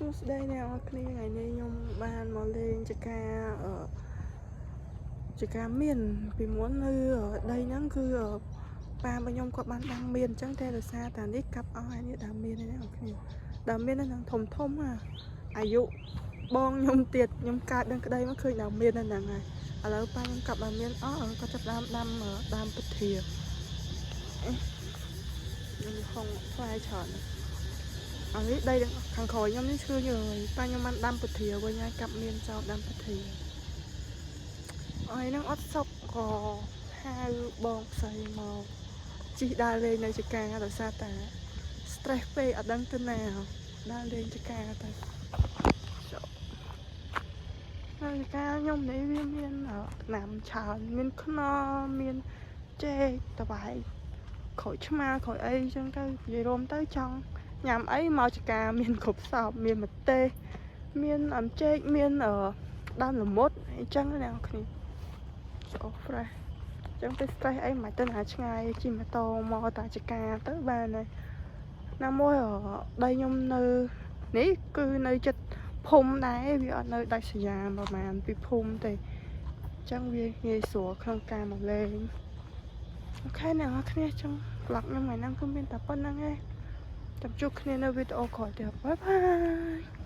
សួស្តីអ្នកនរគ្នាថ្ងៃនេះខ្ញុំបានមកលេងចការអឺចការមានពីមុននៅដីហ្នឹងគឺប៉ារបស់ខ្ញុំគាត់បានដាំមានអញ្ចឹងតែដោយសារតានេះកាប់អស់ហើយនេះដើមមាននេះអ្នកនរគ្នាដើមមានហ្នឹងធំធំអាអាយុបងខ្ញុំទៀតខ្ញុំកើតដឹងក្តីមកឃើញដើមមានហ្នឹងហើយឥឡូវប៉ាខ្ញុំកាប់ដើមមានអស់គាត់ចាប់ដើមដាំដើមពុធាអេខ្ញុំហងផ្លែច្រើនណាស់ អរនេះដីខាងក្រោយខ្ញុំនេះឈឺយើយប៉ាខ្ញុំបានដាំពុធាវិញហើយកាប់មានចោលដាំពុធាអរហ្នឹងអត់សុកក៏ហៅបងផ្សៃមកជីកដើរលេងនៅចការដោយសារតា stress ពេកអត់ដឹងទៅណាដើរលេងចការទៅចុះនៅចការខ្ញុំនេះវាមានដំណាំច្រើនមានខ្នុរមានចេកតបែកក្រូចឆ្មាក្រូចអីចឹងទៅនិយាយរួមទៅចង់ ញ៉ាំអីមកចការមានគ្រប់សពមានម្ទេសមានអំចេកមានអឺដើមល្មុតអីចឹងណាអ្នកនរគ្នាចូល fresh ចឹងទៅ stress អីមិនទៅណាឆ្ងាយជិះម៉ូតូមកតាចការទៅបានហើយណាមួយអដីខ្ញុំនៅនេះគឺនៅចិត្តភូមិដែរវាអត់នៅដាច់ស្រយាលប្រហែលពីភូមិទេអញ្ចឹងវាងាយស្រួលក្នុងការមកលេង OK អ្នកនរគ្នាចឹង vlog ខ្ញុំថ្ងៃហ្នឹងគឺមានតែប៉ុណ្្នឹងឯងចាំជួបគ្នានៅវីដេអូក្រោយទៀត bye bye.